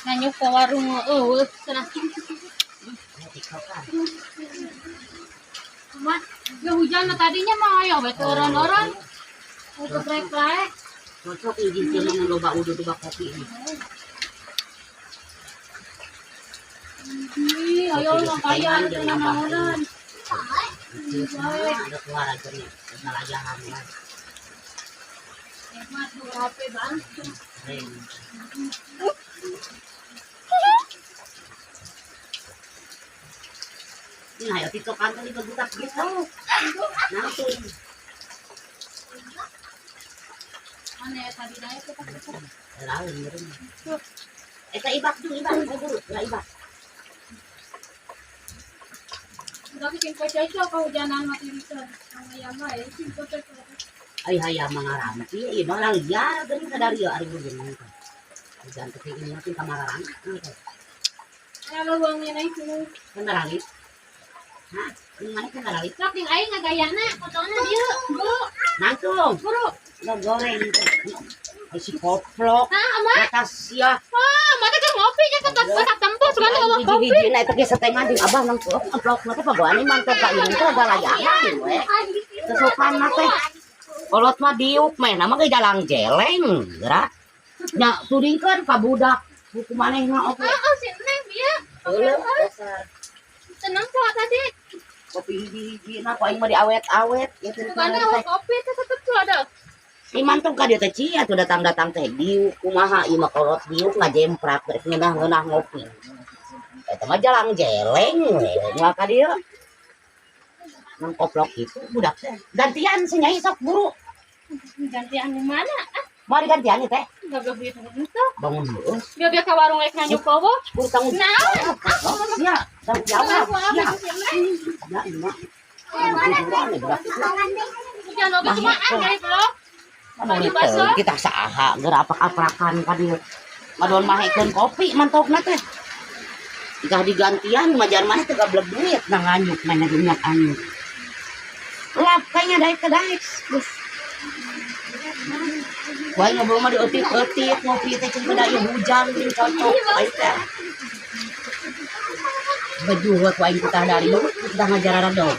Nanyuk ke warung eueuh cenah. Cuma ya hujan tadinya mah ayo we teu eureun-eureun. Untuk rek-rek. Cocok izin sih mah loba udah loba kopi ini. Ih, ayo mah kaya teu nanaonan. Ada keluar aja nih, ngalajahan lah. Hemat dua HP bang. Keren. Ini ayo tiktokan tadi berbudak gitu. Langsung. Mana ya tadi dah itu tak. Lalu meureun. Eta ibak tuh ibak, guru, enggak ibak. Udah bikin kocok kehujanan mati bisa. Sama ya mah ya, bikin kocok. Ai hayang mangarampi, ieu mah liar geuning sadar ieu ari geuning teh. Hujan teh ini mah kamararang. Ayo luangnya naik dulu. Kendaraan. Hah? Ini mana kendaraan? Sok jeung aing ngagayana fotona dieu. Buru, Langsung. buru. Udah goreng. Ai si koplok. Hah, ama? Kata sia. Ah, mata kan ngopi nya ke tas tempo sugan ngomong kopi. Hiji-hiji na eta ge setengah jeung abah nang amplop na teh pagoan mantap ka ieu teh galayangan we. Kesopan na teh. Kolot mah diuk meh nama ge jalang jeleng geura. Nya tudingkeun ka budak buku manehna oge. Heeh, si Neng bieu. Heueuh dasar. Tenang kok tadi. Kopi hiji-hiji na ku aing mah diawet-awet ya teh. Bukan awak kopi teh tetep tuh ada. Ih mantap ka dieu teh cia tuh datang-datang teh diuk kumaha ieu mah kolot diuk ngajemprak rek ngeunah-ngeunah ngopi. Eta mah jalang jeleng we moal ka dieu. Nang koplok gitu budak teh. Gantian si Nyai sok buru. Gantian di mana? Ah, Mau digantian ieu teh? Gak duit itu. Bangun heueuh. Biar biar ke warung rek nanyuk kowo. Buru tanggung Nah, jawab. Sia, tanggung jawab. Sia. Ya ieu mah. Tiduran ya budak. Hujan oge cuma ah dari blok. Aduh, teu, kita saha geura apak-aprakan ka dieu. Ngadon mahekeun kopi mantokna teh. Jika digantian majar maneh teh gablek duit nah nganyuk mah minyak anyuk. Lap kayaknya daek ke daek. Geus. Wah, ngobrol mah dieutik-eutik ngopi teh ceun da ieu hujan geuning cocok aing teh. Baju ku aing tah dari kita ngajaran dong.